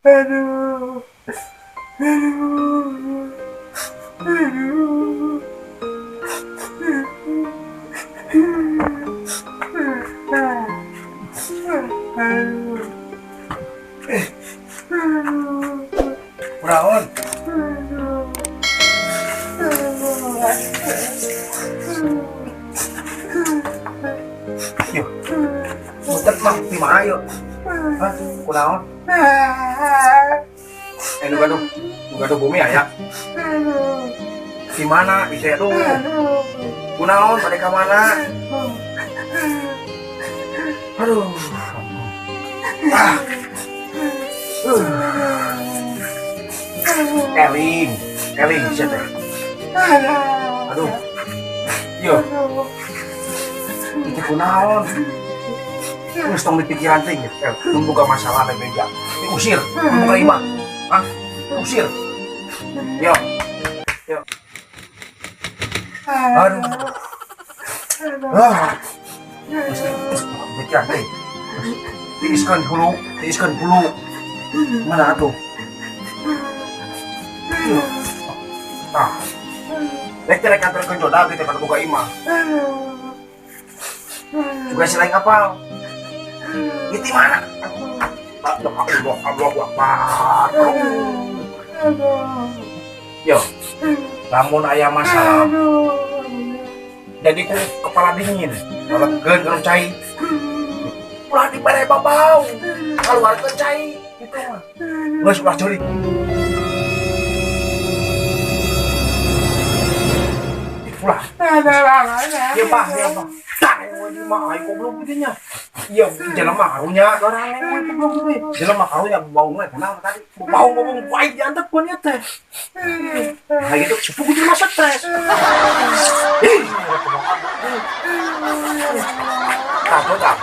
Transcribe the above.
Aduh. Aduh. Aduh. Aduh. Kunaon? Yo. Mutet mah di mana yo? Hah? Kunaon? Nu gaduh, nu gaduh bumi aya. Di mana? Bisa tuh. Kunaon bade ka mana? Aduh. Ah. Eling, eling sia teh. Aduh. Yo. Itu kunaon? Geus tong dipikiran teh nya. Nu boga masalah teh beja. Diusir, nu boga imah. Hah? Usir. Yo. Yo. Aduh. Ah. Geus pikiran teh. Tiiskeun hulu, tiiskeun hulu. Mana atuh? Tah. Rek teh rek anterkeun jodag teh kana boga imah. Juga si lain apal. Itu mana? Allah, Allahu Akbar. Yo, lamun aya masalah, jadi ku kepala dingin, alegeun kana cai. Ulah dibere babau, kaluarkeun cai gitu mah. Geus ulah ceurik. Ulah. Iya Pak, iya Pak. Tah, yang mah aing goblok kitu nya. Iya, jelema karunya. Jelema karunya baungna kenal tadi. Bau ngomong baik diantepkeun ieu teh. Nah gitu, sepupu jelema stres. Ih, tah, tah.